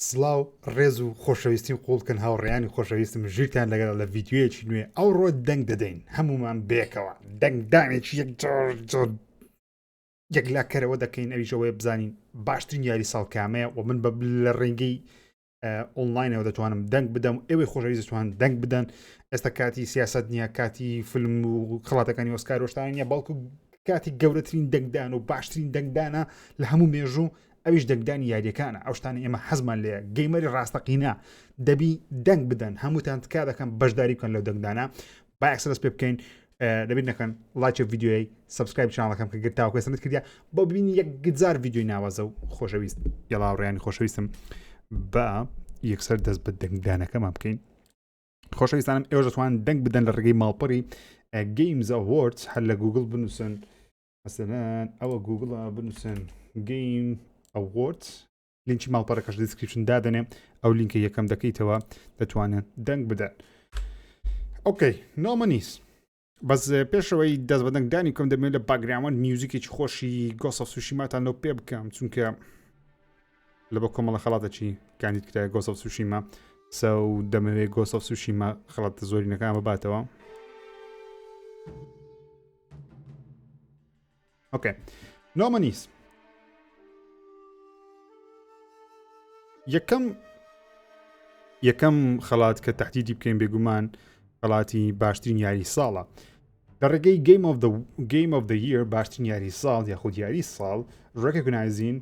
سڵاو ڕێز و خۆشەویستیم قوڵکن هاوڕێیانی خۆشەویستم ژیرتان لەگەڵ لە ڤیددیوەیەکی نوێ ئەوڕۆ دەنگ دەدەین هەمومان بێکەوە دەنگدانێکی یەکجار زۆر یەکلاکەرەوە دەکەین ئەویشەوەی بزانین باشترین یاری ساڵ کامەیە و من بە لە ڕێگەی ئۆنلاینەوە دەتوانم دەنگ بدەم ئێوەی خۆشەویست دەتوان دەنگ بدەن ئێستا کاتی سیاست نییە کاتی فیلم و خڵاتەکانی ئۆسکار وشتان نییە بەڵکو کاتی گەورەترین دەنگدان و باشترین دەنگدانە لە هەموو مێژوو ئەویش دەنگدانی یاریەکانە ئەو شتانە ئێمە حەزمان لێ gamer ی ڕاستەقینە دەبی دەنگ بدەن هەمووتان تکا دەکەم بەشداری بکەن لەو دەنگدانە با یەکسەر دەست پێ بکەین لەبیر نەکەن لایک ڤیدیۆی subscribe channel ەکەم کە گرتاوە کەسنت کردیا بۆ ببینی یەکجار ڤیدیۆی ناوازە و خۆشەویست یاڵاوڕیانی خۆشەویستم بە یەکسەر دەست بە دەنگدانەکەمان بکەین خۆشەویستانم ئێوە دەتوان دەنگ بدەن لە ڕێگەی ماڵپەڕی Games Awards هەر لە گوگل بنووسن مەسەلەن ئەوە گوگڵ بنووسن Game Awards لینکی ماڵپەڕەکەش description دادەنێ ئەو لینکە یەکەم دەکەیتەوە دەتوانن دەنگ بدەن okay nominees بەس پێشەوەی دەست بە دەنگدانی کەم دەمێت لە background music ێکی خۆشی Ghost of Tsushima تان لەو پێ بکەم چونکە لە بە کۆمەڵە خەڵاتەکی کاندید کرای Ghost of Tsushima so دەمەوێت Ghost of Tsushima خەڵاتە زۆرینەکان بباتەوە okay nominees یەکەم یەکەم خەڵات کە تهدیدی بکەین بێگومان خەڵاتی باشترین یاری ساڵە لە ڕێگەی Game of the Game of the Year باشترین یاری ساڵ یاخود یاری ساڵ recognizing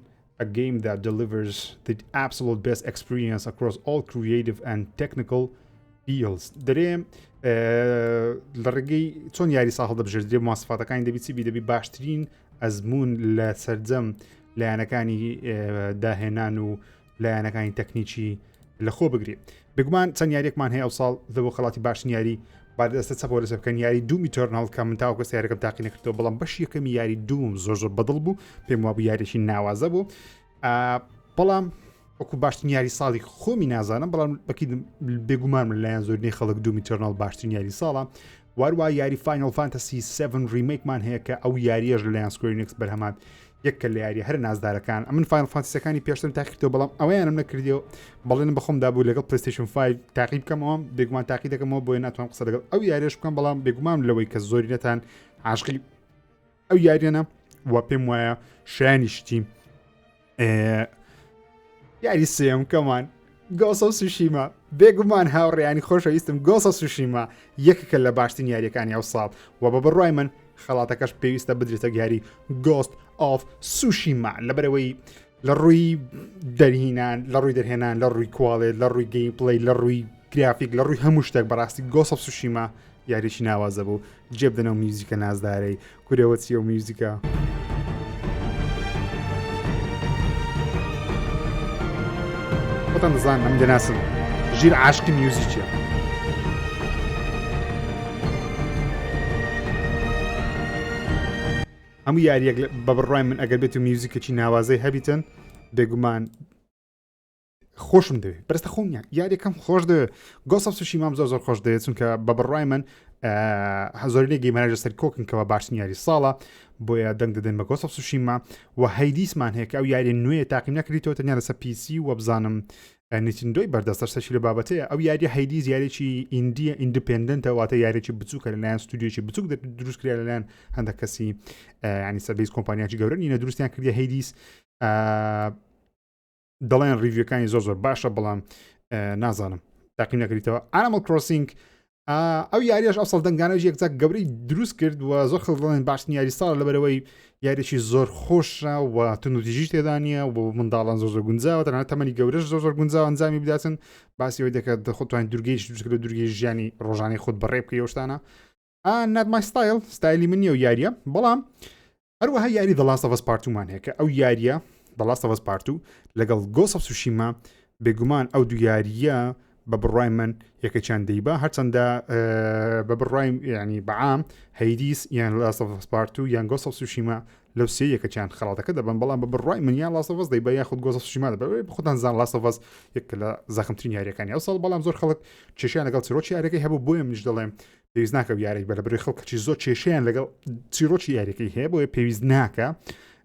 a game that delivers the absolute best experience across all creative and technical fields دەرێ لە ڕێگەی چۆن یاری ساڵ هەڵدەبژێردرێ مواسفاتەکانی دەبی چی بی دەبی باشترین ئەزمون لە سەرجەم لایەنەکانی داهێنان و لایەنەکانی تەکنیکی لەخۆ بگری بگومان چەند یاریێکمان هەیە ئەو ساڵ دەبۆ خەڵاتی باشترین یاری با دەستە چەپەوە لەسەر بکەن یاری Doom Eternal کە من تاوەکو سیارەکەم تاقی نەکردەوە بەڵام بەش یەکەمی یاری Doom زۆر زۆر بەدڵ بوو پێم وابوو یاریێکی ناوازە بوو بەڵام وەکو باشترین یاری ساڵی خۆمی نازانم بەڵام بەکی بێگومان من لایەن زۆرینەی خەڵک Doom Eternal باشترین یاری ساڵە واروە یاری Final Fantasy 7 Remake مان هەیە کە ئەو یاریەش لەلایەن Square Enix بەرهەمات یەکە لە یاری هەر نازدارەکان ئەمن Final Fantasy ەکانی پێشترم تاقیکردەوە بەڵام ئەوەیانم نەکردیەوە بەڵێنم بەخۆم دابوو لەگەڵ PlayStation 5 تاقی بکەمەوە بێگومان تاقی دەکەمەوە بۆیە ناتوانم قسە لەگەڵ ئەو یاریش بکەم بەڵام بێگومان لەوەی کە زۆرینەتان عاشقی ئەو یاریەنە و پێم وایە شایانی شتی یاری سێم کەمان Ghost of Tsushima بێگومان هاوڕێیانی خۆشەویستم Ghost of Tsushima یەکێکە لە باشترین یاریەکانی ئەو ساڵ و بە بڕوای من خەڵاتەکەش پێویستە بدرێتە یاری Ghost of Tsushima لەبەرەوەی لە ڕووی دەرهینان لە ڕووی دەرهێنان لە ڕووی quality لە ڕووی gameplay لە ڕووی گرافیک لە ڕووی هەموو شتێک بەڕاستی Ghost of Tsushima یاریی ناوازە بوو جێبدەنەوە میوزیکە نازدارەی کورەوە چیە و میوزیکە. خۆتان دەزان ئەم دەناسن ژیر عاشقی میوزیکیە. هەموو یاریەک بە بڕای من ئەگەر بێت و میوزیکێکی ناوازەی هەبیتن بێگومان خۆشم دەوێت بەرستە خۆم نیە یاریەکەم خۆش دەوێت Ghost of Tsushima م زۆر زۆر خۆش دەوێت چونکە بە بڕای من زۆرینەی gamer ە لەسەر کۆکن کەەوە باشترین یاری ساڵە بۆیە دەنگ دەدەن بە Ghost of Tsushima و Hades مان هەیە کە ئەو یاری نوێ تاقیم نەکردیتەوە تەنیا لەسەر PC و بزانم Nintendo ی بەردەستە شتەکی لە بابەتەیە ئەو یاری Hades یاریی indie یە independent ە واتە یاریی بچووکە لەلایەن ستودیۆکی بچوک دروست کرا لەلایەن هەندێک کەسی ینی سەربیز کۆمپانیاکی گەورە نینە دروستیان کردی Hades دەڵێن review ەکانی زۆر زۆر باشە بەڵام نازانم تاقی نەکریتەوە Animal Crossing ئەو یاریش ئەو ساڵ دەنگانەش یەکجار گەورەی دروست کرد و زۆر خەڵک دەڵێن باشترین یاری ساڵ لەبەرەوەی یاریی زۆر خۆشە و توندوتیژی تێدا نییە و بۆ منداڵان زۆر زۆر گونجاوە تەنانەت تەمەنی گەورەش زۆر زۆر گونجاوە ئەنجامی بداتن باسی ئەوەی دەکات خۆتوانین دوورگەیش دروست کرد دوورگەی ژیانی ڕۆژانەی خۆت بەڕێ بکەی ئەو شتانە not my style ستایلی من نیە و یاریە بەڵام هەروەها یاری The Last of Us Part Two مان هەیە کە ئەو یاریە The Last of Us Part Two لەگەڵ Ghost of Tsushima بێگومان ئەو دوو یاریە بە بڕای من یەکێکیان دەیبا هەرچەندە بە بڕای ینی بەعام Hades یان Last of Us Part Two یان Ghost of Tsushima لەو سێ یەکەچیان خەڵاتەکە دەبن بەڵام بە بڕای من یان Last of Us دەیبا یاخود Ghost of Tsushima دەبێت خۆتان زان Last of Us یەک لە زەخمترین یاریەکانی ئەو ساڵ بەڵام زۆر خەڵک کێشیان لەگەڵ چیرۆکی یاریەکەی هەبوو بۆیە منیش دەڵێم پێویست ناکە یاریک بە لە بری خەڵک کەچی زۆر کێشیان لەگەڵ چیرۆکی یاریەکەی هەیە بۆیە پێویست ناکە.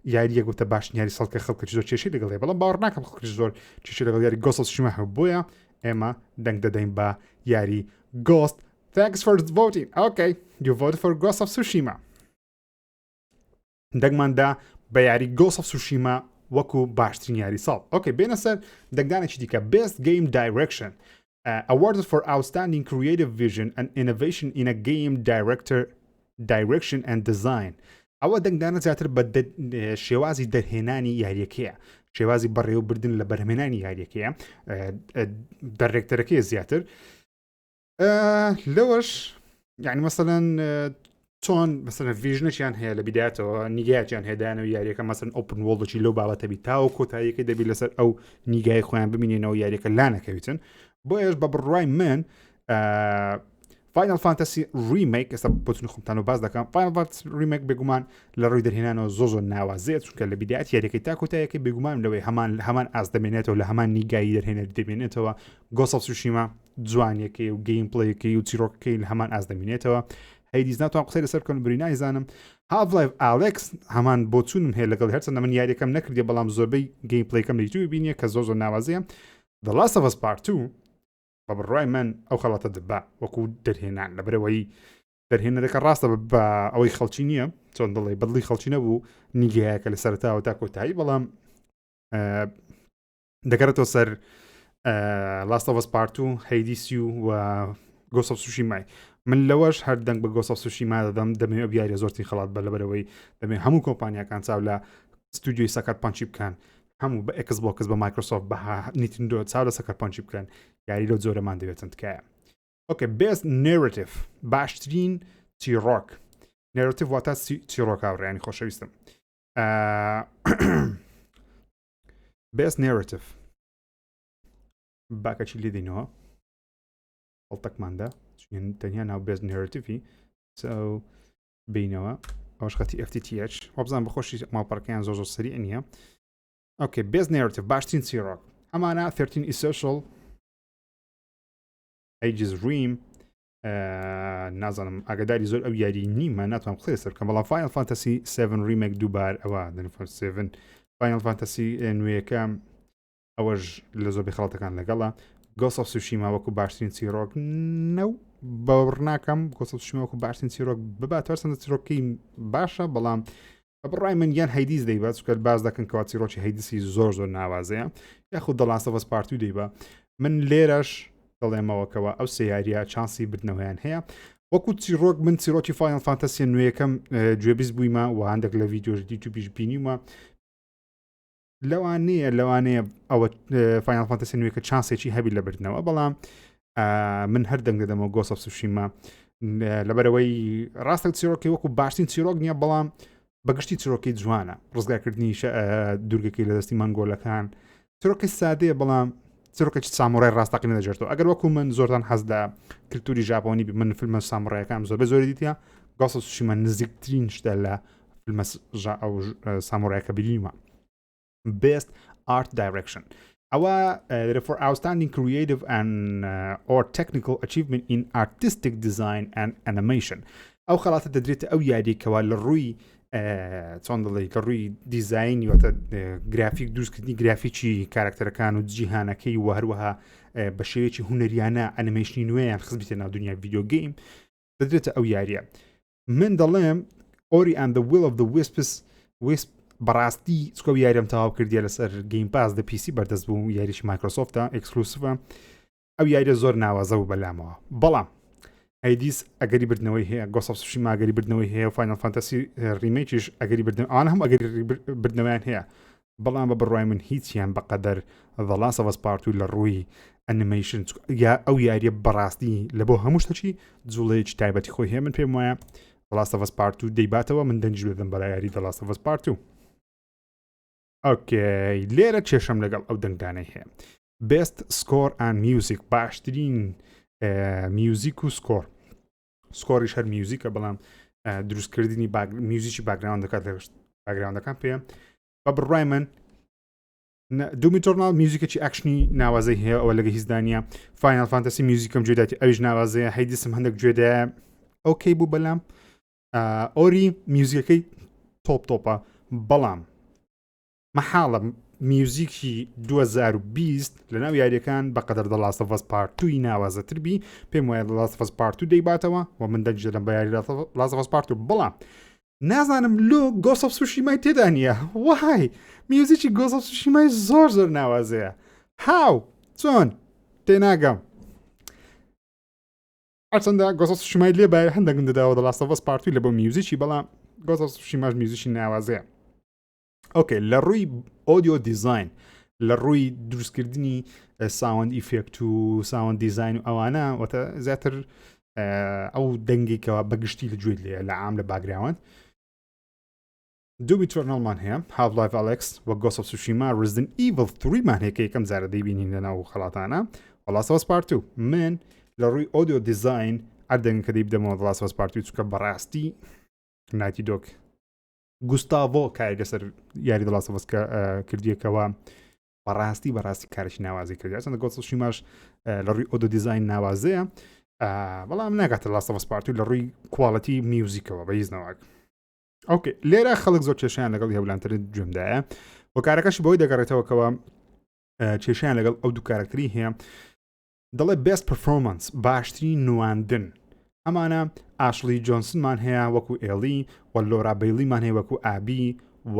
یاریەک وتە باشترین یاری ساڵ کە خەڵکێکی زۆر کێشەی لەگەڵ هەیە بەڵام باوەڕ ناکەم خەڵکێکی زۆر کێشەی لەگەڵ یاری Ghost of Tsushima هەبوو بۆیە ئێمە دەنگ دەدەین بە یاری Ghost Thanks for voting. Okay, you voted for Ghost of Tsushima. دەنگمان دا بە یاری Ghost of Tsushima وەکو باشترین یاری ساڵ. okay بێنە سەر دەنگدانێکی دیکە Best Game Direction awarded for outstanding creative vision and innovation in a game director direction and design ئەوە دەنگدانە زیاتر بە شێوازی دەرهێنانی یاریەکەیە شێوازی بەڕێوەبردن لە بەرهمێنانی یاریەکەیە director ەکەی زیاتر لەوەش یعنی مەسەلەن چۆن مەسەلەن vision ێکیان هەیە لە بیداتەوە نیگایەکیان هێدانەوە یاریەکە مەسن open world ێکی لەو بابەتە بی تاوە کۆتاییەکەی دەبی لەسەر ئەو نیگای خۆیان ببینێنەوە یاریەکە لانەکەویتن بۆیەش بە بڕوای من Final Fantasy Remake ئێستا بۆچون خۆمتان و باز دەکەم Final Fantasy Remake بێگومان لە ڕووی دەرهێنانەوە زۆ زۆر ناوازەیە چونکە لە بیدایەت یاریەکەی تا کۆتایەکەی بێگومان لەوەی هەمان هەمان ئاست دەمێنێتەوە لە هەمان نیگایی دەرهێنەر دەمێنێتەوە Ghost of Tsushima جوانیەکەی و gameplay ەکەی و چیرۆکەکەی لە هەمان ئاست دەمینێتەوە Hades ناتوان قسەی لەسەر بکەن بری نایزانم Half-Life Alyx هەمان بۆچوونم هەیە لەگەڵ هەرچەندە من یاریەکەم نەکردی بەڵام زۆربەی gameplay ەکەم لە یوتیوب بینیە کە زۆر زۆر ناوازەیە The Last of Us Part 2 بە بڕوای من ئەو خەڵاتە دەبا وەکو دەرهێنان لەبەرەوەی دەرهێنەرەکە ڕاستە بە ئەوەی خەڵکی نییە چۆن دڵی بەدڵی خەڵکی نەبوو نیگایەکە لە سەرتاوە تا کۆتایی بەڵام دەگەڕێتەوە سەر Last of Us Part 2 Hades و و Ghost of Tsushima ی من لەوەش هەر دەنگ بە Ghost of Tsushima دەدەم دەمەوێت ئەو یاریە زۆرترین خەڵات بە لەبەرەوەی دەمێ هەموو کۆمپانیاکان چاو لە ستودیۆی Sucker Punch ی بکەن هەموو بە Xbox بە Microsoft بە Nintendo چاو لە Sucker Punch ی بکەن یاری لەو جۆرەمان دەوێتن تکایە okay best narrative باشترین چیڕۆک narrative واتە چیڕۆک هاوڕێیانی خۆشەویستم best narrative باکەچی لێ دێنەوە هەڵتەکماندا تەنیا ناو best narrative ی بینەوە ئەوش خەتی FTTH وابزان بەخۆشی ماڵپەڕەکەیان زۆر زۆر سەریع نییە okay best narrative باشترین چیڕۆک ئەمانە 13 Essentials Aegis Rim نازانم ئاگداری زۆر ئەو یاری نیمە ناتوانم قسەی سەر بکەم بەڵام Final Fantasy 7 Remake دووبار ئەوە 7 Final Fantasy نوێیەکە ئەوەش لە زۆربەی خەڵاتەکان لەگەڵە Ghost of Tsushima وەکو باشترین چیرۆک نەو باوەڕ ناکەم Ghost of Tsushima وەکو باشترین چیرۆک ببات هەرچەندە چیرۆکی باشە بەڵام بە بڕای من یان Hades دەیبا چونکە باس دەکەن کەوا چیرۆکی Hades ی زۆر زۆر ناوازەیە یاخود The Last of Us Part 2 دەیبا من لێرەش دەڵێمەوە کەوا ئەو سێ یاریە چانسی بردنەوەیان هەیە وەکو چیرۆک من چیرۆکی Final Fantasy نوێیەکەم گوێبیست بوویمە و هەندێک لە ڤیدیۆش یوتیوبیش بینیومە لەوانەیە لەوانەیە ئەوە Final Fantasy نوێکە چانسێکی هەبی لە بردنەوە بەڵام من هەر دەنگ دەدەمەوە Ghost of Tsushima لەبەرەوەی ڕاستە چیرۆکی وەکو باشترین چیرۆک نییە بەڵام بەگشتی چیرۆکی جوانە ڕزگارکردنی دوورگەکەی لە دەستی مەنگۆلەکان چیرۆکی سادەیە بەڵام چیرۆکێکی سامۆرای ڕاستەقینە دەژێتەوە ئەگەر وەکو من زۆرتان حەز لە کللتوری ژاپۆنی بی من فیلمە سامۆرایەکان زۆر بە زۆری دیتە Ghost of Tsushima نزیکترین شتە لە فیلمە ئەو سامۆرایەکە بینیومە Best Art Direction ئەوە for outstanding creative and or technical achievement in artistic design and animation ئەو خەڵاتە دەدرێتە ئەو یاریکەوە لە ڕووی چۆن دەڵێ لە ڕووی دیزین واتە گرافیک دروستکردنی گرافیکی کارکتەرەکان و جیهانەکەی و هەروەها بە شێوەیەکی هوەریانە ئەنیمەیشنی نوێیان خزبیتە ناو دنیا video game دەدرێتە ئەو یاریە من دەڵێم Ori and the Will of the Wisps Wisp بەڕاستی چکە یاریم تەواو کردیە لەسەر Game Pass دە PC بەردەست بوو یاریی Microsoft ە exclusive ە ئەو یاریە زۆر ناوازە بوو بەلامەوە بەڵام Hades ئەگەری بردنەوەی هەیە Ghost of Tsushima ئەگەری بردنەوەی هەیە و Final Fantasy Remake یش ئەگەری بردن ئەوان هەم ئەگەری بردنەوەیان هەیە بەڵام بە بڕوای من هیچیان بەقەدەر The Last of Us Part 2 لە ڕووی ئەنیمەیشن یا ئەو یاریە بەڕاستی لە بۆ هەموو شتەکی جوڵەیەکی تایبەتی خۆی هەیە من پێم وایە The Last of Us Part 2 دەیباتەوە من دەنگیش دەدەم بەرا یاری The Last of Us Part 2 okay لێرە کێشەم لەگەڵ ئەو دەنگدانەی هەیە Best Score and Music باشترین میوزیک و score score یش هەر میوزیکە بەڵام دروستکردنی میوزیکی background دەکات لە background ەکان پێ بە بڕای من Doom Eternal میوزیکێکی ئەکشنی ناوازەی هەیە ئەوە لەگە هیچدانە Final Fantasy میوزیکم جێداتی ئەویش ناوازەیە Hades م هەندێک گوێدایە okay بوو بەلام Ori میوزیکەکەی تۆپ تۆپە بەڵام مەحاڵە میوزیکی 2020 لەناو یاریەکان بەقەدەر The Last of Us Part 2 ی ناوازەتر بی. پێم وایە The Last of Us Part 2 دەیباتەوە و من دەنگیش دەدەم بە یاری Last of Us Part 2. بەڵام نازانم لۆ Ghost of Tsushima ی تێدا نییە. وای میوزیکی Ghost of Tsushima ی زۆر زۆر ناوازەیە. How؟ چۆن؟ تێناگەم. هەرچەندە Ghost of Tsushima ی لێ بایە هەندێکم دەداوە The Last of Us Part 2 لە بۆ میوزیکی، بەڵام Ghost of Tsushima ش میوزیکی ناوازەیە. Okay لە ڕووی audio design، لە ڕووی دروستکردنی sound effect و sound design و ئەوانە، واتە زیاتر ئەو دەنگێکەوە بەگشتی لە گوێت لێ لە عام لە background. Doom Eternal مان هەیە، Half-Life Alyx و Ghost of Tsushima، Resident Evil 3 مان هەیە کە یەکەم جارە دەیبینین لە ناو خەڵاتانە، و Last of Us Part 2. من لە ڕووی audio design ئەردەنگ کە دەی بدەمەوە Last of Us Part 2، چونکە بەڕاستی Naughty Dog گوستاڤۆ کاری لەسەر یاری The Last of Us کردیەکەوە، بەڕاستی بەڕاستی کارێکی ناوازی کردی. چەندە Ghost of Tsushima ش لە ڕووی audio design ناوازەیە، بەڵام ناگاتە Last of Us Part 2 لە ڕووی quality میوزیکەوە بە هیچ نەوعێک. Okay لێرە خەڵک زۆر کێشیان لەگەڵ هەولانتر گوێمدایە و کارەکەشی بۆی دەگەڕێتەوەکەوە کێشیان لەگەڵ ئەو دوو کارکتری هەیە. دەڵێ best performance، باشترین نواندن. ئەمانە ئاشلی جۆنسنمان هەیە وەکو ئێلی و لۆرا بەیلیمان هەیە وەکو ئابی و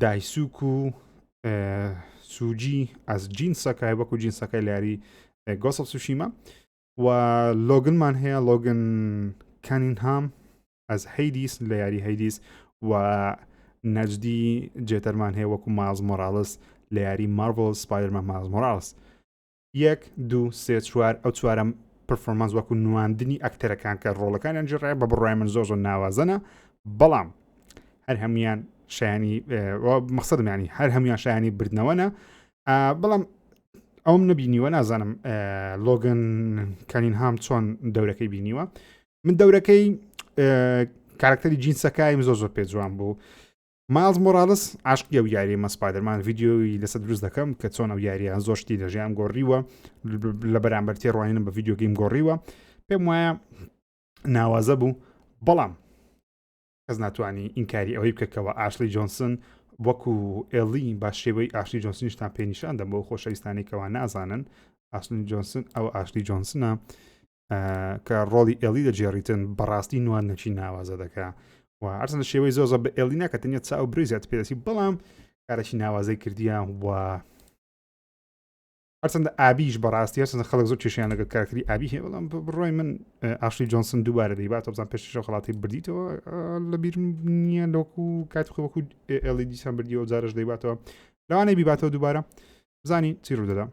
دایسوک و سوجی ئەس جین سەکای وەکو جین سەکای لاری Ghost of Tsushima و لۆگنمان هەیە، لۆگن کانینهام ئەس هەیدیس لە یاری هەیدیس و نەجدی جێتەرمان هەیە وەکو مایلز مۆرالس لە یاری مارڤڵ سپایدەرمان مایلز مۆرالس. یەک دوو سێ چوار، ئەو چوارەم performance وەکو نواندنی ئەکتەرەکان کە ڕۆڵەکانیان جێڕای بە بڕای من زۆر زۆر ناوازەنە، بەڵام هەر هەمویان شایانی مەقسەدم ینی هەر هەمویان شایانی بردنەوەنە، بەڵام ئەوم نەبینیوە، نازانم لۆگن کانینهام چۆن دەورەکەی بینیوە. من دەورەکەی کارکتەری جینسەکایم زۆر زۆر پێ جوان بوو. مایلز مۆرالس عاشقی ئەو یاریەمە، سپایدەرمان ڤیدیۆی لەسەر دروست دەکەم کە چۆن ئەو یاریان زۆر شتی لە ژیان گۆڕیوە، لە بەرامبەر تێڕوانینم بە video game گۆڕیوە. پێم وایە ناوازە بوو، بەڵام کەس ناتوانانی ئینکاری ئەوەی بکەکەوە ئاشلی جۆنسن وەکو ئێلی با شێوەی ئاشلی جۆنسنیشتان پێنیشان دەم بۆ خۆشەویستانی کەوا نازانن ئاشلی جۆنسن ئەو ئاشلی جۆنسنە کە ڕۆڵی ئێلی دەگێڕیتن، بەڕاستی نواندنێکی ناوازە دەکا و ئەرسن شێوەی زۆر زۆر بە ئێلی ناکە، تەنیا چاو بری زیاتر پێدەچی، بەڵام کارێکی ناوازەی کردیە. و هەرچەندە ئابیش بەڕاستی هەرچەندە خەڵک زۆر کێشیان لەگەڵ کارکتەری ئابی هەیە، بەڵام بڕای من ئاشلی جۆنسن دووبارە دەیباتەوە. بزان پێشیشەوە خەڵاتی بردیتەوە لە بیرم نییە، لەوەکو کاتی خۆی وەکو ئێلی دیسان بردیەوە، جارش دەیباتەوە، لەوانەیە بیباتەوە دووبارە، بزانی چی ڕوو دەدا.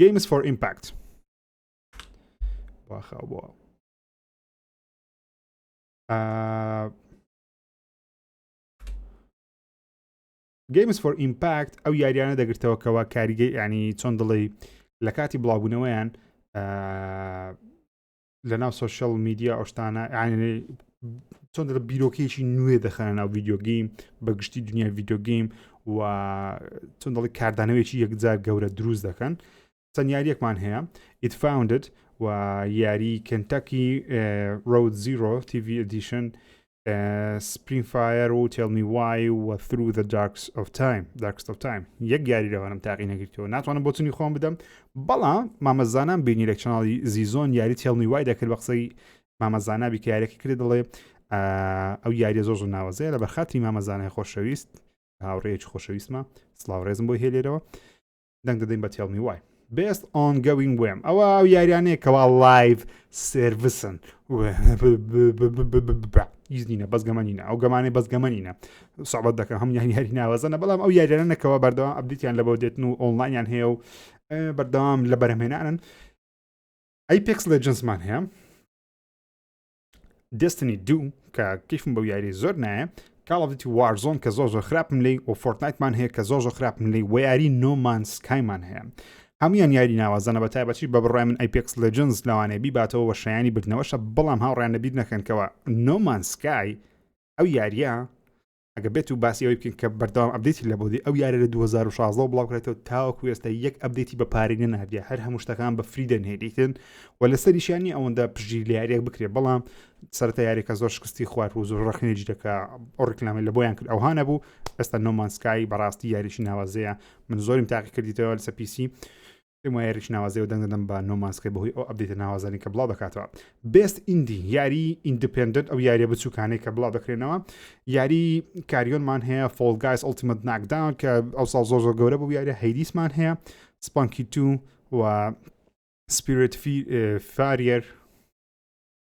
Games for Impact واخا بۆ Games for Impact ئەو یاریانە دەگرتەوە کەەوە کاریگەی ینی چۆن دڵی لە کاتی بڵاوبوونەوەیان لە ناو social media ئەوشتانە چۆن دەڵێ بیرۆکەیەکی نوێ دەخەنە ناو video game، بە گشتی دنیای video game، و چۆن دەڵی کاردانەوەیەکی یەکجار گەورە دروست دەکەن. چەند یاریەکمان هەیە، It Founded و یاری Kentucky Route Zero TV Edition، Spring Fire و Tell Me Why و Through the Darkest of Time Darkest of Time. یەک یاری لەوانم تاقی نەگرتەوە، ناتوانم بۆچونی خۆم بدەم، بەڵام مامەزانان بینی لە channel ی زیزۆن یاری Tell Me Why دەکرد، بە قسەی مامەزانابی کە یاریەکە کرد دەڵێ ئەو یاریە زۆر زۆر ناوازەیە. لە بەرخاتری مامەزانای خۆشەویست، هاوڕێیەکی خۆشەویستمە، سڵاو ڕێزم بۆی هێلێرەوە، دەنگ دەدەین بە Tell Me Why. Best Ongoing Game ئەوە ئەو یاریانەیە کەوا live service ن، هیچ نینە، بەس گەمە نینە، ئەو گەمانەی بەس گەمە نینە سوعبەت دەکەم. هەم یان یاری ناوازەنە، بەڵام ئەو یاریانە نەکەوە بەردەوام update یان لەبەو دێتن و ئۆنلاینیان هەیە و بەردەوام لە بەرهەمهێنانن. Apex Legends مان هەیە، Destiny 2 کە کەیفم بەو یاری زۆر نایە، Call of Duty Warzone کە زۆر زۆر خراپم لی و Fortnite مان هەیە کە زۆر زۆر خراپم لی و یاری No Man's Sky مان هەیە. هەمویان یاری ناوازەنە، بە تایبەتی بە بڕای من Apex Legends لەوانەیە بیباتەوە وە شایانی بردنەوەشە، بەڵام هاوڕیان لەبیر نەکەن کەەوە No Man's Sky ئەو یاریە. ئەگە بێت و باسی ئەوەی بکەین کە بەردەوام update ی لە بۆدی ئەو یارە لە 2016 بڵاوکرێتەوە تاوەکو ئێستا یەک update ی بە پارەی نەناردیە هەر هەموو شتەکان بە free دەنهێریتن و لەسەریشیان نیە ئەوەندە پشتگیری لە یاریەک بکرێت بەڵام سەرەتا یاریەکە زۆر شکستی خوارد و زۆر ڕخنێکی دەکە ئەو ڕیکلامی لە بۆیان کرد ئەوها نەبوو ئێستا No Man's Sky بەڕاستی یاریی ناوازەیە من زۆریم تاقی کردیتەوە لەسەر PC پێم وایە یاریی ناوازەیە و دەنگ دەدەم بە No Man's Sky بەهۆی ئەو update ە ناوازانەی کە بڵاو دەکاتەوە. Best Indie یاری independent ئەو یاریە بچووکانەی کە بڵاو دەکرێنەوە یاری Carrion مان هەیە Fall Guys Ultimate Knockout کە ئەو ساڵ زۆر زۆر گەورە بوو یاریە Hades مان هەیە Spelunky 2 و Spirit فاریەر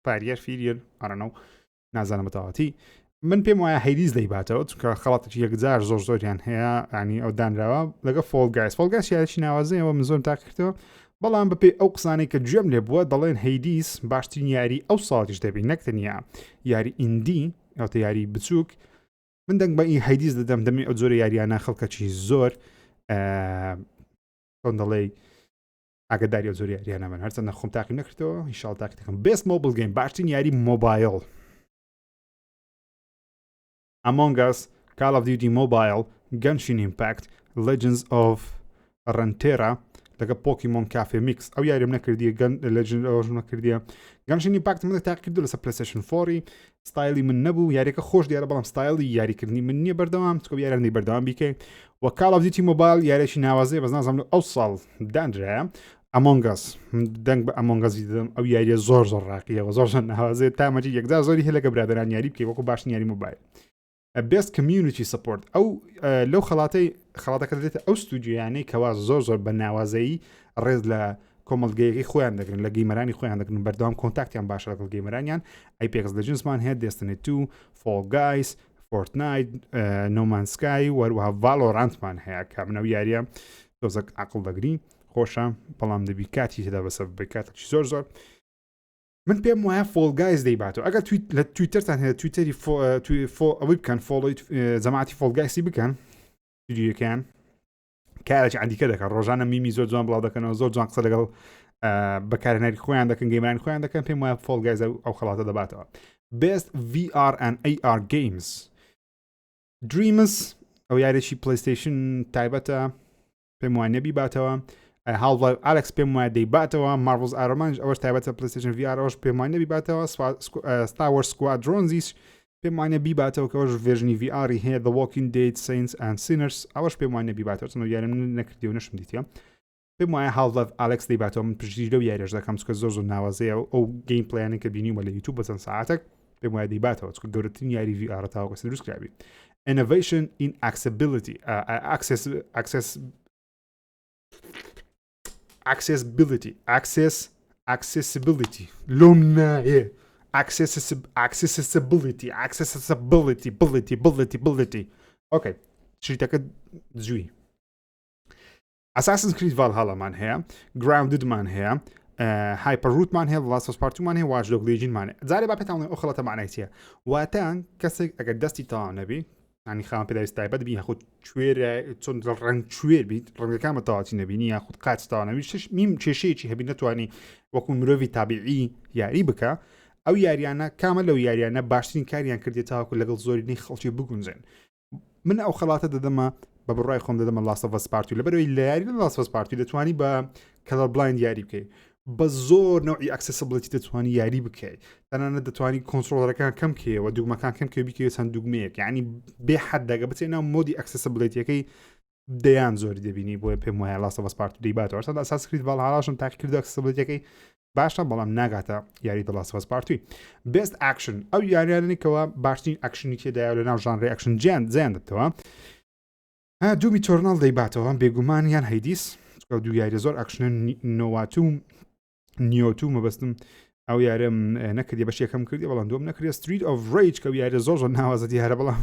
فاریەر فیریەر ئارنەو نازانم بەتەواتی من پێم وایە Hades دەیباتەوە چونکە خەڵاتێکی یەکجار زۆر زۆریان هەیە ینی ئەو دانراوە لەگە Fall Guys Fall Guys یاریی ناوازەیەوە من زۆر تاقیکردەوە بەڵام بەپێی ئەو قسانەی کە گوێم لێ بووە دەڵێن Hades باشترین یاری ئەو ساڵیش دەبی نەک تەنیا یاری indie ئەوتە یاری بچووک من دەنگ بە ئی Hades دەدەم دەمی ئەو جۆرە یاریانە خەڵکەکی زۆر چۆن دەڵێی ئاگداری ئەو جۆری یاریانە بن هەرچەندە خۆم تاقی نەکردەوە ئینشاڵ تاقی دەکەم Best Mobile Game باشترین یاری مۆبایل Among Us, Call of Duty Mobile, Genshin Impact, Legends of Runeterra لەگە Pokémon Café Mix ئەو یاریم نەکردیە گەن Legend ئەوش نەکردیە Genshin Impact من تاقی کردو لەسەر PlayStation 4 ستایلی من نەبوو یاریەکە خۆش دیارە بەڵام ستایلی یاریکردنی من نییە بەردەوام چکە یارانی بەردەوام بیکەی و Call of Duty Mobile یاریی ناوازەیە بەس نازانم ئەو ساڵ دانرایە Among Us دەنگ بە Among Us ی دەدەم ئەو یاریە زۆر زۆر ڕاقیەوە زۆر زۆر ناوازەیە تامەجی یەکجار زۆری هەیە لەگە برادران یاری بکەی وەکو باشترین یاری مۆبایل Best Community Support ئەو لەو خەڵاتەی خەڵاتەکە دەێتە ئەو ستودیۆیانەی کەوا زۆر زۆر بە ناوازەیی ڕێز لە کۆمەڵگەیەکەی خۆیان دەگرن لە gamer انی خۆیان دەگرن بەردەوام contact یان باشە لەگەڵ gamer انیان Apex Legends مان هەیە Destiny 2 Fall Guys Fortnite No Man's Sky وەروەها Valorant مان هەیە کە منەو یاریە تۆزەک عقل دەگری خۆشە بەڵام دەبی کاتی تێدا بەسەر ببەی کاتێکی زۆر زۆر من پێم وایە Fall Guys دەیباتەوە ئەگەر تویت لە تویتەرتان هەیە تویتەری ئەوەی بکەن follow ی جەماعەتی Fall Guys ی بکەن ویدیۆکەیان کارێکی عندیکە دەکەن ڕۆژانە meme ی زۆر جوان بڵاو دەکەنەوە زۆر جوان قسە لەگەڵ بەکارهێنەری خۆیان دەکەن gamer انی خۆیان دەکەن پێم وایە Fall Guys ئەو خەڵاتە دەباتەوە Best VR and AR Games Dreams ئەو یاریی PlayStation تایبەتە پێم وایە نەبیباتەوە Half-Life Alyx پێم وایە دەیباتەوە Marvel's Iron Man یش ئەوەش تایبەتە PlayStation VR ئەوش پێم وایە نەبیباتەوە Star Wars Squadrons یش پێم وایە بیباتەوە کەەوەش version ی VR ی هەیە The Walking Dead Saints and Sinners ئەوەش پێم وایە نەبیباتەوە چون یارم نەکردی و نەشم دیتە پێم وایە Half-Life Alyx دەیباتەوە من پشتگیری لەو یاریش دەکەم چونکە زۆر زۆر ناوازەیە و ئەو gameplay انە کە بینیومە لە یوتیوب بە چەند ساعتێک پێم وایە دەیباتەوە چونکە گەورەترین یاری VR تاوەکو دروست کرابی Innovation in Accessibility access access accessibility access accessibility لۆم نایێ accessibility accessibility bility bility bility okay شریتەکە جوی Assassin's Creed Valhalla مان هەیە Grounded مان هەیە HyperRoute مان هەیە Last of Us Part Two مان هەیە Watch Dogs Legion مان هەیە جارێ با پێتان بڵێم ئەو خەڵاتە معنای چییە واتە کەسێک ئەگەر دەستی تەواو نەبی ینی خاوەن پێداویست تایبەت بی یاخود کوێرە چۆن ڕەنگ کوێر بیت ڕەنگەکان بە تەواوەتی نەبینی یاخود قاچ تەواو نەبی شش میم کێشەیەکی هەبی نەتوانی وەکو مرۆڤی تابیعی یاری بکە ئەو یاریانە کامە لەو یاریانە باشترین کاریان کردی تاوەکو لەگەڵ زۆرینەی خەڵکی بگونجێن من ئەو خەڵاتە دەدەمە بە بڕای خۆم دەدەمە Last of Us Part Two لەبەرەوەی لە یاری Last of Us Part Two دەتوانی بە color blind یاری بکەیت بە زۆر نەوعی accessibility دەتوانی یاری بکەیت تەنانەت دەتوانی controller ەکان کەم کەیەوە دوگمەکان کەم کە بیکەوێت چەند دوگمەیەک یعنی بێ حەد دەگە بچێ ناو mode ی accessibility ەکەی دەیان زۆری دەبینی بۆیە پێم وایە Last of Us Part Two دەیباتەوە هەرچەندە Assassin's Creed Valhalla شم تاقی کردو accessibility ەکەی باشە بەڵام ناگاتە یاری The Last of Us Part Two Best Action ئەو یاریانەی کەوا باشترین ئەکشنی تێدایە لە ناو ژانری ئەکشن جیان جیان دەبتەوە Doom Eternal دەیباتەوە بێگومان یان Hades دوو یاری زۆر action Nioh Two Nioh Two مەبەستم ئەو یارم نەکردی بەش یەکەم کردی بەڵام دوم نەکرێت Streets of Rage کە یاری زۆر زۆر ناوازە دیارە بەڵام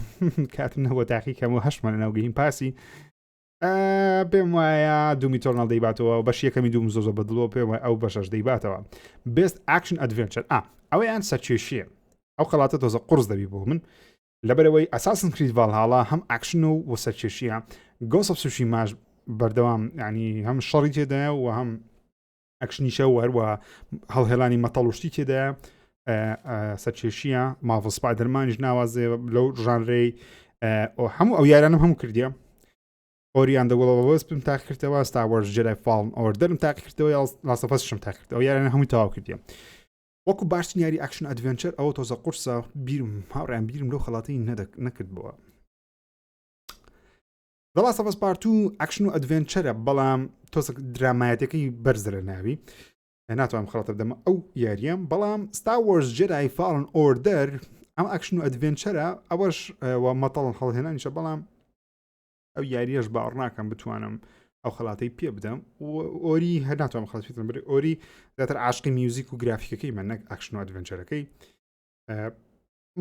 کاتم نەبووە تاقی کەم و هەشتمە لە ناو Game Pass ی پێم وایە Doom Eternal دەیباتەوە بەش یەکەمی دوم زۆ زۆر بەدڵەوە پێم وایە ئەو بەشەش دەیباتەوە Best Action Adventure ئا ئەوەیان سەرکێشیە ئەو خەڵاتە تۆزە قرس دەبی بۆ من لەبەرەوەی Assassin's Creed Valhalla هەم ئاکشن و و سەرکێشیە Ghost of Tsushima ش بەردەوام ینی هەم شەڕی تێدایە و هەم ئەکشنیشە و هەروە هەڵهێڵانی مەتەڵ و شتی تێدایە سەرکێشیە Marvel Spider-Man یش ناوازێ لەو ژانرەی. هەموو ئەو یارانم هەموو کردیە Ori and the Will of the Wisps م تاقیکردەوە Star Wars Jedi Fallen Order م تاقیکردەوە Last of Us شم تاقیکردەوە یارانە هەمووی تەواو کردیە وەکو باشترین یاری action adventure ئەوە تۆزە قورسە بیرم هاوڕیان بیرم لەو خەڵاتی نەکرد بووە The Last of Us Part 2 action و adventure ە بەڵام تۆزە درامایەتەکەی بەرزە لە ناوی ناتوانم خەڵاتە بدەمە ئەو یاریەم بەڵام Star Wars Jedi Fallen Order ئەم action و adventure ە ئەوەش مەتەڵن هەڵهێنانیشە بەڵام ئەو یاریەش باوەڕ ناکەم بتوانم ئەو خەڵاتەی پێ بدەم Ori هەر ناتوانم خەڵات پێ بدەم Ori زیاتر عاشقی میوزیک و گرافیکەکەی من نەک action و adventure ەکەی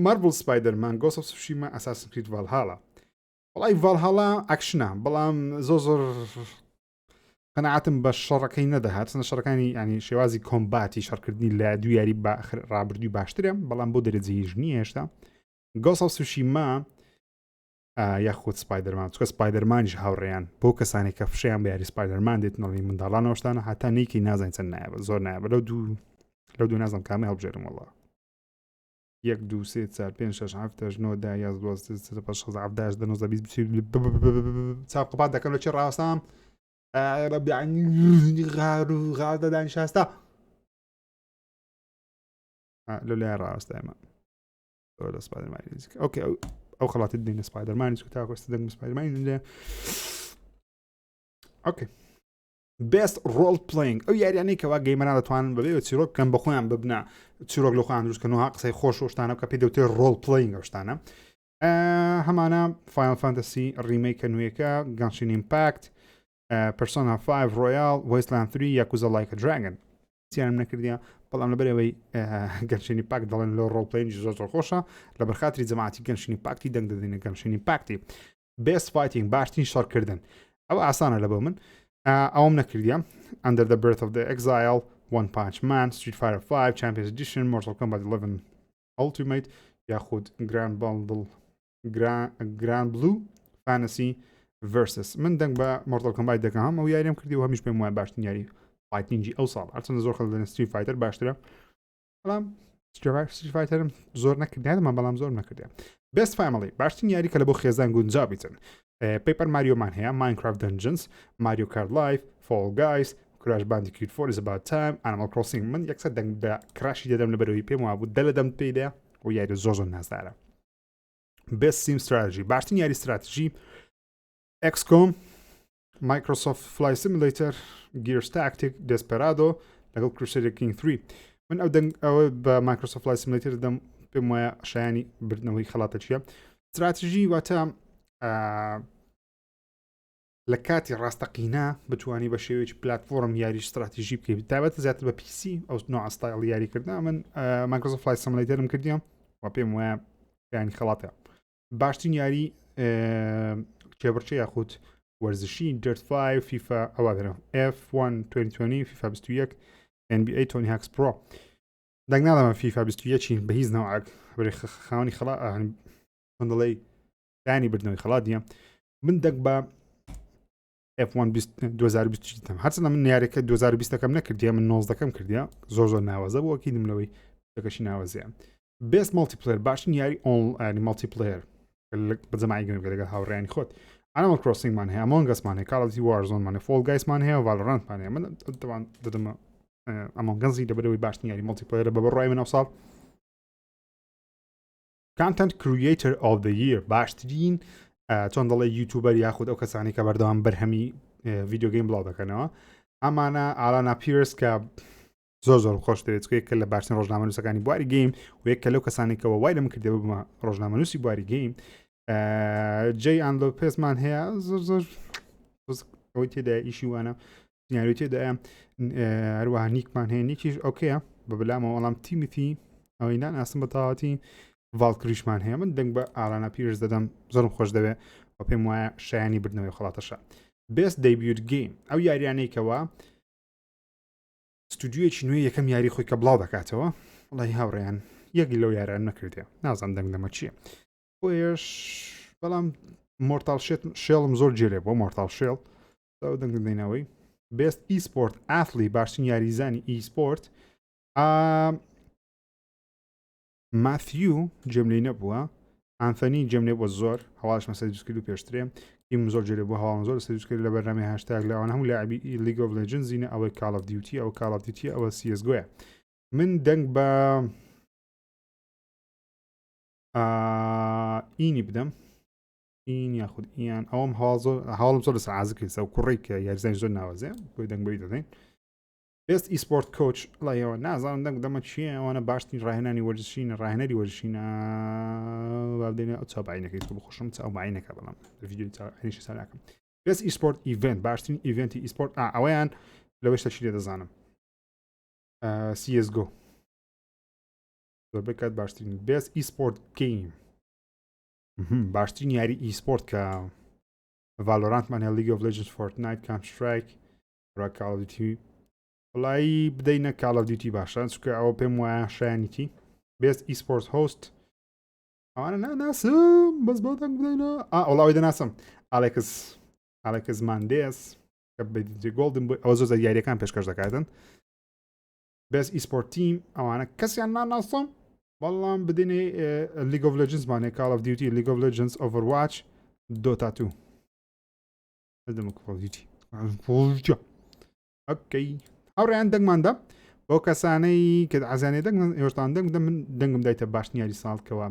Marvel Spider-Man Ghost of Tsushima Assassin's Creed Valhalla وڵی Valhalla action ە بەڵام زۆر زۆر قەناعەتم بە شەڕەکەی نەدەهات چەندە شەڕەکانی ینی شێوازی combat ی شەڕکردنی لە دوو یاری ڕابردووی باشترە بەڵام بۆ دەرەجەیش نییە هێشتا Ghost of Tsushima یاخود Spider-Man چکە Spider-Man یش هاوڕێیان بۆ کەسانێک کە فشیان بە یاری Spider-Man دێتنەڵی منداڵانەوەشتانە هەتا نیکی نازانین چەند نایە زۆر نایە لەو دوو لەو دوو نازم کامی هەڵبژێرم وڵا یەک دوو سێ چار پێنج شەش حەفت هەشت نۆ دە یاز دوازدە سێ پێنج شەش حەفت هەشت دە نۆزدە 20 چاو قوپات دەکەم لە چێ ڕاستام غار و غار دەدانیشاستا لە لای ڕاستە ئێمە لە Spider-Man okay ئەو خەڵاتی دێنە Spider-Man ی چکە تاکۆستە دەنگ Spider-Man ی لێ okay Best Role Playing ئەو یاریانەی کەوا gamer ان دەتوانن بەبێ چیرۆک بکەن بە خۆیان ببنە چیرۆک لە خۆیان دروستکەن و قسەی خۆش و شتانە کە پێی دەوتێ role playing ئەو شتانە هەمانە Final Fantasy remake ە نوێیەکە Genshin Impact Persona 5 Royal Wasteland 3 Yakuza Like a Dragon سیانم نەکردە بەڵام لەبەرەوەی Genshin Impact دەڵێن لۆ role playing زۆر زۆر خۆشە لە بەرخاتری جەماعەتی Genshin Impact ی دەنگ دەدەینە Genshin Impact ی Best Fighting باشترین شەڕکردن ئەو ئاسانە لە بۆ من ئەوم نەکردیە Under the Birth of the Exile One Punch Man Street Fighter 5 Champions Edition Mortal Kombat 11 Ultimate یاخود Grand Bundle Granblue Fantasy Versus من دەنگ بە Mortal Kombat دەکەم هەم ئەو یاریم کردی و هەمیش پێم وایە باشترین یاری fighting ی ئەو ساڵ هەرچەندە زۆر خەڵک دەڵێن Street Fighter باشترە بەڵام Street Fighter م زۆر نەکردیانمە بەڵام زۆر نەکردیان Best Family باشترین یاری کە لە بۆ خێزان گونجا بیتن Paper Mario مان هەیە Minecraft Dungeons Mario Kart Live Fall Guys Crash Bandicoot 4 It's About Time Animal Crossing من یەکسەر دەنگ بە Crash ی دەدەم لە بەرەوەی پێم وابوو دە لە دەم پێیدا و یاری زۆر زۆر نازدارە Best Sim Strategy باشترین یاری استراتژی XCOM Microsoft Flight Simulator Gears Tactics Desperados لەگەڵ Crusader Kings 3 من ئەو دەنگ ئەوە بە Microsoft Flight Simulator دەم پێم وایە شایانی بردنەوەی خەڵاتە چییە استراتژی واتە لە کاتی ڕاستەقینە بتانی بە شێوەیەکی پلتفۆرم یاری استراتیژی بکەیت تایبەت زیاتر بە PC ئەو نوع ستایل یاریکردن من Microsoft Flight Simulator م کردیم و پێم وایە یانی خەڵاتە باشترین یاری کێبڕکێ یاخود وەرزشی Dirt 5 FIFA ئەوە دەرم F1 2020 FIFA 21 NBA Tony Hawk's Pro دەنگ نادەمە FIFA 21 بە هیچ نەوعک بەرێ خاوەنی خەڵا دەڵێ دانی بردنەوەی خەڵات نییە من دەنگ بە F1 2020 دەم هەرچەندە من یاریەکە 2020ەکەم نەکردیە من 19ەکەم کردیە زۆر زۆر ناوازە بوو ئەکیدم لەوەی دەکەشی ناوازەیە Best Multiplayer باشترین یاری ئۆنلاین multiplayer بە جەماعی گەم لەگەڵ هاوڕێیانی خۆت Animal Crossing مان هەیە Among Us مان هەیە Call of Duty Warzone مان هەیە Fall Guys مان هەیە Valorant مان هەیە من دەوان دەدەمە Among Us ی لەبەرەوەی باشترین یاری multiplayer ە بە بڕوای من ئەو ساڵ Content Creator of the Year باشترین چۆن دەڵێ YouTuber یاخود ئەو کەسانی کە بەردەوام بەرهەمی video game بڵاو دەکەنەوە ئەمانە Alanah Pearce کە زۆر زۆر خۆش دەوێت چکە کە لە باشترین ڕۆژنامەنووسەکانی بواری game و یەک کە لەو کەسانێکەوە وای لەم کردێ ببمە ڕۆژنامەنووسی بواری game Jay Ann Lopez مان هەیە زۆر زۆر ئەوەی تێدا ئیشی وانە سیناریۆی تێدایە هەروەها نیکمان هەیە نیکیش okay ە بە بەلامەوە وەڵام تیمیتی ئەوەی ناناسم بە تەواوەتی Valkyrae شمان هەیە من دەنگ بە Alanah Pearce دەدەم زۆرم خۆش دەوێ و پێم وایە شایانی بردنەوەی خڵاتەشە Best Debut Game ئەو یاریانەی کەەوە ستودیویەکی نوێ یەکەم یاری خۆی کە بڵاو دەکاتەوە وڵی هاوڕێیان یەک لەو یاران نەکردێ نازان دەنگ دەمە چییە بۆیەش بەڵام Mortal Shell م زۆر جێلێ بۆ Mortal Shell ئەو دەنگ دەینەوەی Best Esport Athlete باشترین یاریزانی esport ماثیو جێم لی نەبووە. ئانثۆنی جێم لێ بووە زۆر هەواڵش مەسەر دروست کرد و پێشترێ تیم زۆر جێ لێ بوو هەواڵم زۆر لەسەر دروست کرد لە بەرنامەی هاشتاگ لە ئەوانە هەموو لاعبی لیگ ئۆف لێجنزینە ئەوەی کاڵ ئۆف دیوتی ئەوە کاڵ ئۆف دیوتی ئەوە سی ئێس گۆیە من دەنگ بە ئینی بدەم ئین یاخود ئیان ئەوم هەواڵ زۆر هەواڵم زۆر لەسەر عازک کرد ئەو کوڕی کە یاریزانی زۆر ناوازێ بۆی دەنگ بەوی دەدەین best esport coach ڵایەوە نازانم دەنگ دەمە چییە ئەوانە باشترین ڕاهێنانی وەرزشین ڕاهێنەری وەرزشینە بابدێنێ ئەو چاو باینەکەی تۆ بخۆشم چاو باینەکە بەڵام لە ڤیدیۆی چاو عینیش حساب ناکەم best esport event باشترین event ی esport ئا ئەوەیان لەوەش تەشی لێ دەزانم CSGO زۆربەی کات باشترین best esport game باشترین یاری esport کە ڤالۆرانتمان هەیە لیگ ئۆف لێجنز فۆرتنایت کانتەر سترایک ڕا کاڵ ئۆف دیوتی وڵایی بدەینە کاڵ ئۆف دیوتی باشە چونکە ئەوە پێم وایە شایانیتی best esport host ئەوانە ناناسم بەس بۆ دەنگ بدەینە ئا وڵاوی دەناسم ئالێکس ئالێکس ماندێس کە بە گۆڵدن بۆی ئەوە زۆر زۆر یاریەکان پێشکەش دەکاتن best esport team ئەوانە کەسیان ناناسم بەڵام بدەینێ لیگ ئۆف لێجنزمانێ کاڵ ئۆف دیوتی لیگ ئۆف لێجنز ئۆڤەرواچ دۆتا تو ئۆکەی هاوڕێیان دەنگماندا بۆ کەسانەی کە عزانێ دەنگ ئێوەشتان دەنگ دە من دەنگم دایتە باشترین یاری ساڵکەوە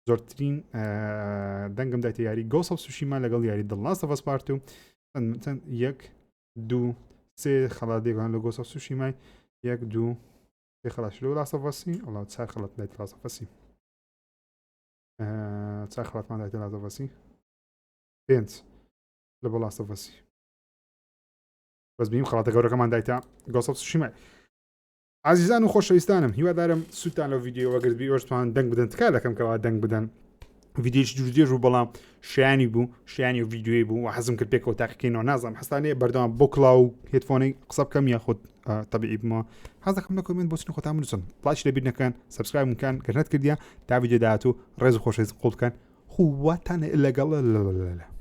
زۆرترین دەنگم دایتە یاری گۆسە سوشیما لەگەڵ یاری دڵناستە ڤەسپارت و چەند یەک دوو سێ خەڵاتێکان لە گۆسە سوشیمای یەک دوو سێ خەڵاش لەو لاستە ڤەسی ئەڵا چار خەڵات دایتە لاستە ڤەسی چار خەڵاتمان دایتە لاستە ڤەسی پێنج لە بۆ لاستە ڤەسی بەس بیم خەڵاتە گەورەکەمان دایتە گۆسە سوشیمای ئازیزان و خۆشەویستانم هیوادارم سوودتان لەو ڤیدیۆ وەگرت بی ئێوەشتوان دەنگ بدەن تکا دەکەم کەوا دەنگ بدەن ڤیدیۆش دوور درێژ بوو بەڵام شیانی بوو شیانی و ڤیدیۆی بوو و حەزم کرد پێکەوە تاقیکەینەوە نازانم حەستانەیە بەردەوام بۆ کڵاو و headphone ی قسە بکەم یاخود تەبیعی بمەوە حەز دەکەم لە comment بۆچنی خۆتان بنووسن ڵایک لەبیر نەکەن subscribe بکەن گەر نەتکردیە تا ڤیدیۆ داهاتوو ڕێز و خۆشەویست قوڵ بکەن خواتان لەگەڵ لە.